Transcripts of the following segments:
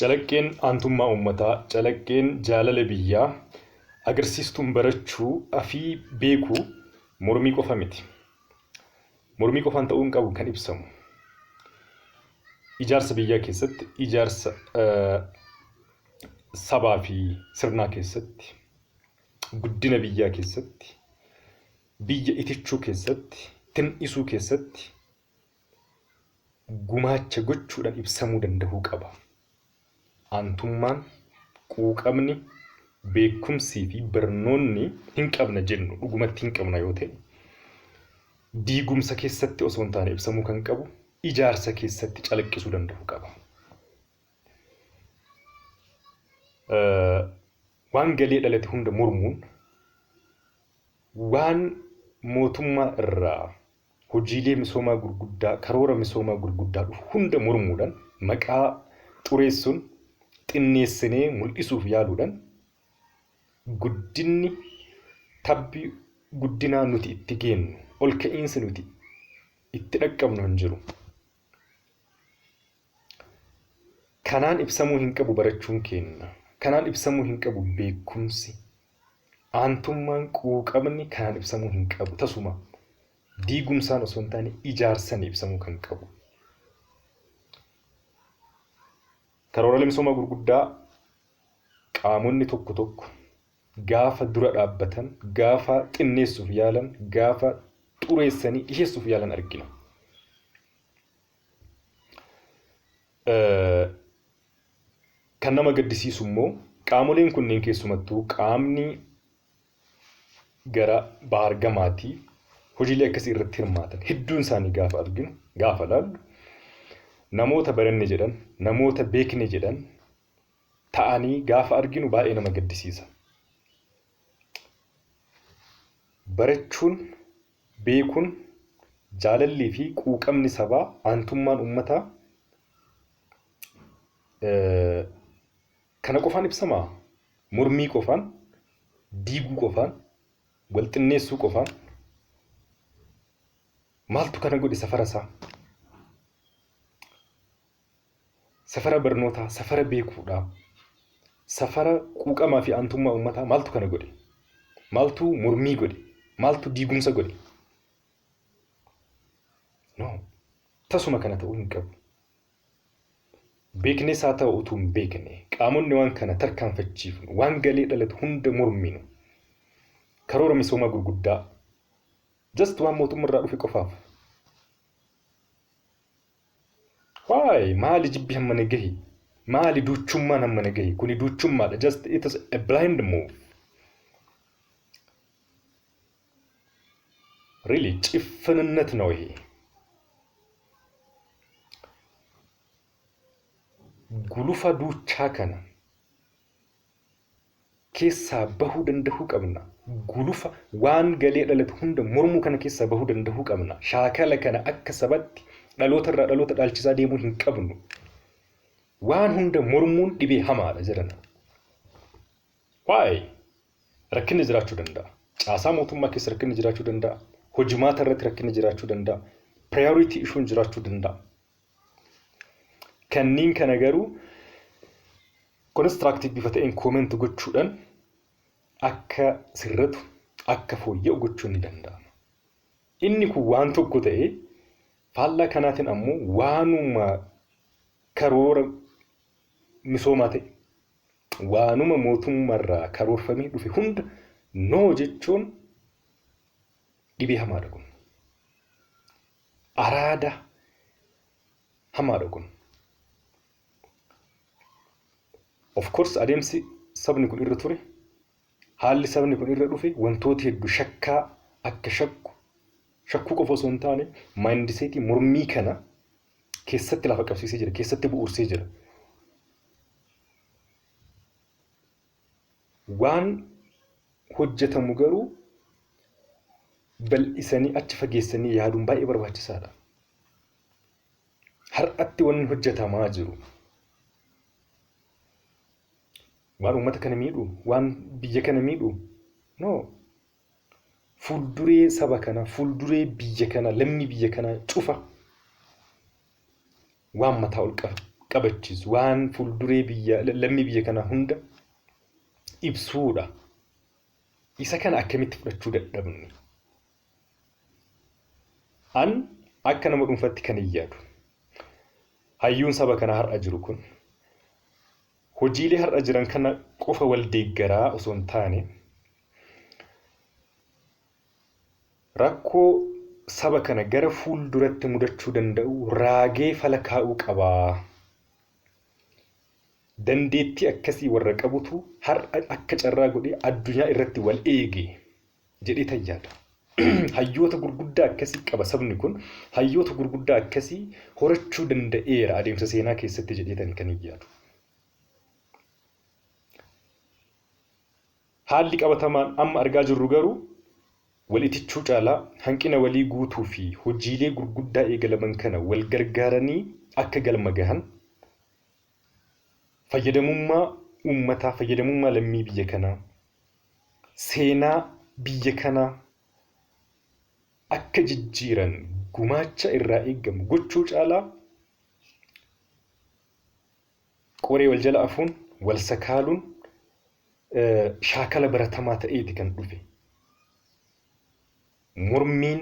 Calaqqeen aantummaa uummataa, calaqqeen jaalala biyyaa, agarsiistuun barachuu fi beekuu mormii qofa miti. Mormii qofaan ta'uu hin qabu kan ibsamu. Ijaarsa biyyaa keessatti, ijaarsa sabaa fi sirnaa keessatti, guddina biyyaa keessatti, biyya itichuu keessatti, tin'isuu keessatti gumaacha gochuudhaan ibsamuu dandahuu qaba. Aantummaan, quuqamni, beekumsii fi barnoonni hin qabna jennu dhugumatti hin qabna yoo ta'e, diigumsa keessatti osoo hin taane ibsamuu kan qabu ijaarsa keessatti calaqqisuu dandahuu qaba. Waan galee dhalate hunda mormuun waan mootummaa irraa hojiilee misoomaa gurguddaa, karoora misoomaa gurguddaa dhufu hunda mormuudhaan maqaa xureessuun xinneessinee mul'isuuf yaaluudhaan guddinni tabbi guddinaa nuti itti geennu, ol ka'iinsi nuti itti dhaqqabnu hin jiru. Kanaan ibsamuu hin qabu barachuun keenna. Kanaan ibsamuu hin qabu beekumsi. Aantummaan, quuqamni kanaan ibsamuu hin qabu tasuma. Diigumsaan osoo hin taane ijaarsan ibsamuu kan qabu. Karooraalee misoomaa gurguddaa qaamonni tokko tokko gaafa dura dhaabbatan, gaafa xinneessuuf yaalan, gaafa xureessanii dhiheessuuf yaalan argina. Kan nama gaddisiisu immoo qaamoleen kunneen keessumattuu qaamni gara baargamaatii hojiilee akkasii irratti hirmaatan hedduun isaanii gaafa arginu gaafa laallu namoota baranne jedhan namoota beekne jedhan ta'anii gaafa arginu baay'ee nama gaddisiisa. Barachuun, beekuun, jaalallii fi quuqamni sabaa, aantummaan uummataa kana qofaan ibsamaa? Mormii qofaan, diiguu qofaan, wal xinneessuu qofaan maaltu kana godhe safara isaa? Safara barnootaa, safara beekuudhaa, safara quuqamaa fi aantummaa uummataa maaltu kana godhe? Maaltu mormii godhe? Maaltu diigumsa godhe? No. Tasuma kana ta'uu hin qabu. Beeknes haa ta'u utuu hin beekne qaamonni waan kana tarkaanfachiifnu, waan galee dhalatu hunda morminu, karoora misoomaa gurguddaa just waan mootummarraa dhufe qofaaf Why? Maali jibbi hammana gahi? Maali duuchummaan hammana gahi? Kuni duuchummaadha. Just it is a blind move. Really ጭፍንነት ነው ይሄ። Gulufa duuchaa kana keessaa bahuu dandahuu qabna. Gulufa waan galee dhalatu hunda mormuu kana keessaa bahuu dandahuu qabna. Shaakala kana akka sabatti dhaloota irraa dhaloota dhaalchisaa deemuu hin qabnu. Waan hunda mormuun dhibee hamaadha jedhana. Why? Rakkinni jiraachuu danda'a. Caasaa mootummaa keessa rakkinni jiraachuu danda'a. Hojimaata irratti rakkinni jiraachuu danda'a. Priority issuun jiraachuu danda'a. Kanniin kana garuu constructive bifa ta'een comment gochuudhaan akka sirratu, akka fooyya'u gochuun ni danda'ama. Inni kun waan tokko ta'ee faallaa kanaatiin ammoo waanuma karoora misoomaa ta'e waanuma mootummarraa karoorfamee dhufe hunda no jechuun dhibee hamaadha kun. Araada hamaadha kun. Of course adeemsi sabni kun irra ture, haalli sabni kun irra dhufe wantoota hedduu shakkaa akka shakku, shakkuu qofa osoo hin taane maayindiseetii mormii kana keessatti lafa qabsiisee jira, keessatti bu'uursee jira. Waan hojjetamu garuu bal'isanii achi fageessanii yaaduun baay'ee barbaachisaadha. Har'atti wanni hojjetamaa jiru waan uummata kana miidhu, waan biyya kana miidhu no. Fuulduree saba kanaa, fuulduree biyya kanaa, lammii biyya kanaa cufa waan mataa ol qabachiisu, waan fuulduree biyya lammii biyya kanaa hunda ibsuudha. Isa kana akkamitti fudhachuu dadhabne? An akka nama dhuunfaatti kan hin yaadu. Hayyuun saba kanaa har'a jiru kun hojiilee har'a jiran kana qofa wal deeggaraa osoo hin taane, rakkoo saba kana gara fuulduratti mudachuu danda'u raagee fala kaa'uu qabaa. Dandeettii akkasii warra qabutu har'a akka carraa godhee addunyaa irratti wal eege jedhee tayyaada. Hayyoota gurguddaa akkasii qaba sabni kun, hayyoota gurguddaa akkasii horachuu danda'eera adeemsa seenaa keessatti jedheetani kan hin yaadu. Haalli qabatamaan amma argaa jirru garuu wal itichuu caalaa hanqina walii guutuu fi hojiilee gurguddaa eegalaman kana wal gargaaranii akka galma gahan, fayyadamummaa uummataa, fayyadamummaa lammii biyya kanaa, seenaa biyya kanaa akka jijjiiran gumaacha irraa eegamu gochuu caalaa qoree wal jala afuun, wal sakaaluun shaakala baratamaa ta'eeti kan dhufe. Mormiin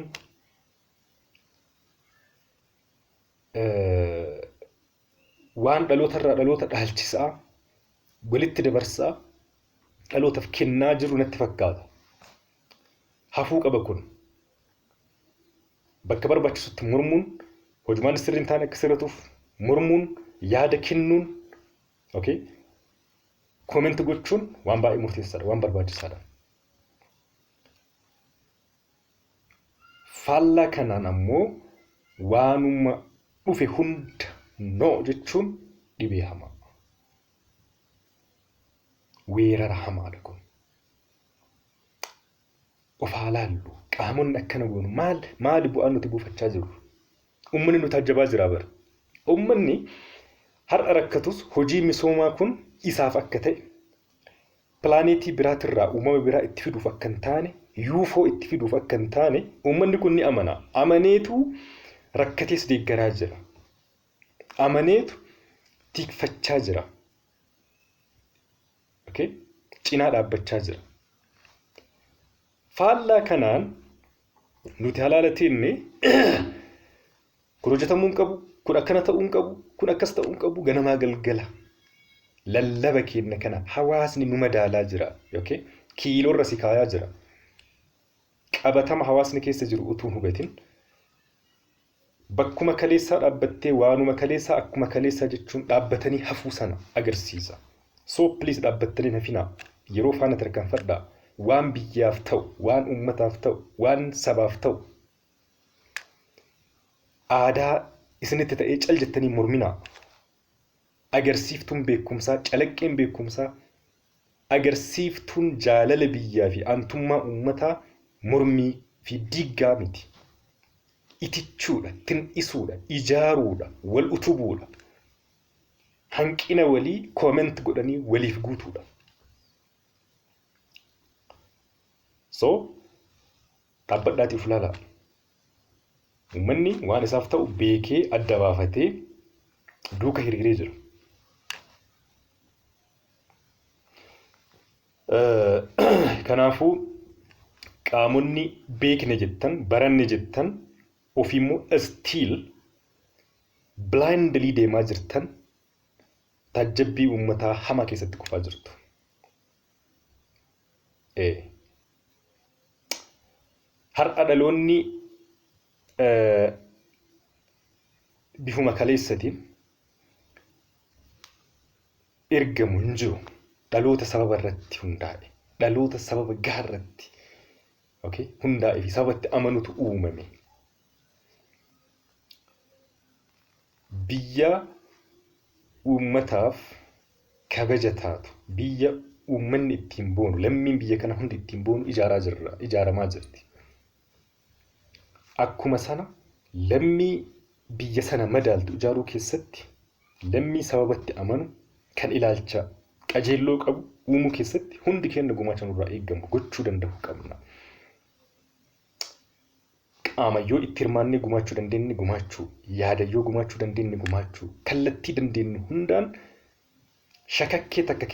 waan dhalootarraa dhaloota dhaalchisaa, walitti dabarsaa, dhalootaaf kennaa jiru natti fakkaata. Hafuu qaba kun. Bakka barbaachisutti mormuun, hojumaan sirrii hin taane akka sirratuuf mormuun, yaada kennuun, okay, comment gochuun waan baay'ee murteessaadha, waan barbaachisaadha. Faallaa kanaan ammoo waanuma dhufe hunda no jechuun dhibee hamaa. Weerara hamaadha kun. Of haa laallu. Qaamonni akkana goonu maal maali bu'aan nuti buufachaa jirru? Uummanni nu taajjabaa jira bara. Uummanni har'a rakkatus hojii misoomaa kun isaaf akka ta'e, pilaaneetii biraatirraa uumama biraa itti fiduuf akka hin taane, yuufoo itti fiduuf akka hin taane uummanni kun ni amana. Amaneetu rakkatees deeggaraa jira. Amaneetu tikfachaa jira. Okay? Cinaa dhaabbachaa jira. Faallaa kanaan nuti halaala teenne kun hojjetamuu hin qabu, kun akkana ta'uu hin qabu, kun akkas ta'uu hin qabu, ganamaa galgala lallaba keenya kana hawaasni nu madaalaa jira. Okay? Kiiloorra si kaayaa jira. Qabatama hawaasni keessa jiru utuu hin hubatin bakkuma kaleessaa dhaabbattee waanuma kaleessaa akkuma kaleessaa jechuun dhaabbatanii hafuu sana agarsiisa. So please, dhaabbattanii hafinaa. Yeroo faana tarkaanfadhaa. Waan biyyaaf ta'u, waan uummataaf ta'u, waan sabaaf ta'u aadaa isinitti ta'ee cal jettanii morminaa. Agarsiiftuun beekumsaa, calaqqeen beekumsaa, agarsiiftuun jaalala biyyaa fi aantummaa uummataa mormii fi diiggaa miti. Itichuudha, tin'isuudha, ijaaruudha, wal utubuudha. Hanqina walii comment godhanii waliif guutuudha. So, dhaabbadhaatii of ilaalaa. Uummanni waan isaaf ta'u beekee adda baafatee duuka hiriiree jira. Kanaafuu qaamonni beekne jettan, baranne jettan, ofiimmoo still blindly deemaa jirtan taajjabbii uummataa hamaa keessatti kufaa jirtu. Har'a dhaloonni bifuma kaleessatiin ergamu hin jiru. Dhaloota sababa irratti hundaa'e, dhaloota sababa gahaa irratti okay, hundaa'e fi sababatti amanutu uumame. Biyya uummataaf kabaja taatu, biyya uummanni ittiin boonu, lammiin biyya kana hundi ittiin boonu ijaaraa jirra, ijaaramaa jirti. Akkuma sana lammii biyya sana madaaltu ijaaruu keessatti, lammii sababatti amanu kan ilaalcha qajeelloo qabu uumuu keessatti hundi keenya gumaacha nurraa eegamu gochuu danda'uu qabna. Qaama yoo itti hirmaannee gumaachuu dandeenye gumaachuu, yaada yoo gumaachuu dandeenye gumaachuu, kallattii dandeenye hundaan shakakkee takka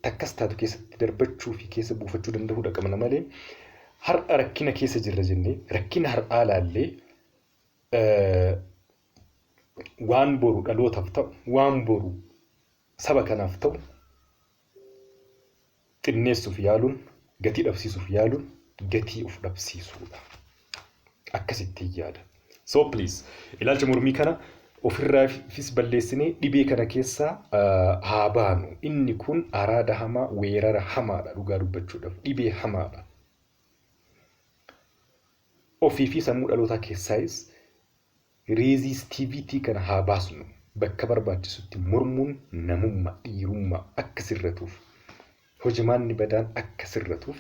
takkas taatu keessatti darbachuu fi keessa buufachuu danda'uudha qabna malee, har'a rakkina keessa jirra jennee rakkina har'aa laallee waan boru dhalootaaf ta'u, waan boru saba kanaaf ta'u xinneessuuf yaaluun, gatii dhabsiisuuf yaaluun gatii of dhabsiisuudha. Akkasitti yaada. So please, ilaalcha mormii kana ofirraafis balleessinee dhibee kana keessaa haa baanu. Inni kun araada hamaa, weerara hamaadha, dhugaa dubbachuudhaaf dhibee hamaadha. Ofii fi sammuu dhalootaa keessaayis resistivity kana haa baasnu. Bakka barbaachisutti mormuun namummaa, dhiirummaa akka sirratuuf, hojimaanni badaan akka sirratuuf,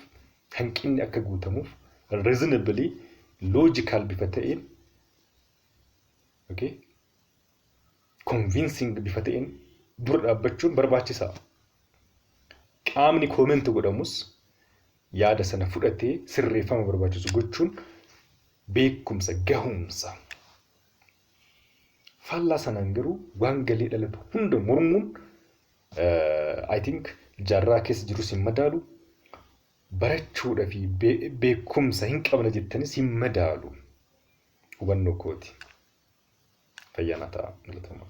hanqinni akka guutamuuf, reasonably logical bifa ta'een, okay, convincing bifa ta'een dura dhaabbachuun barbaachisaa. Qaamni comment godhamus yaada sana fudhatee sirreeffama barbaachisu gochuun beekumsa, gahumsa. Faallaa sanaan garuu waan galee dhalatu hunda mormuun, I think, jaarraa keessa jirus hin madaalu, barachuudha fi beekumsa hin qabna jettanis hin madaalu. Hubannoo kooti. Fayyaanaa ta'a. Galatoomaa.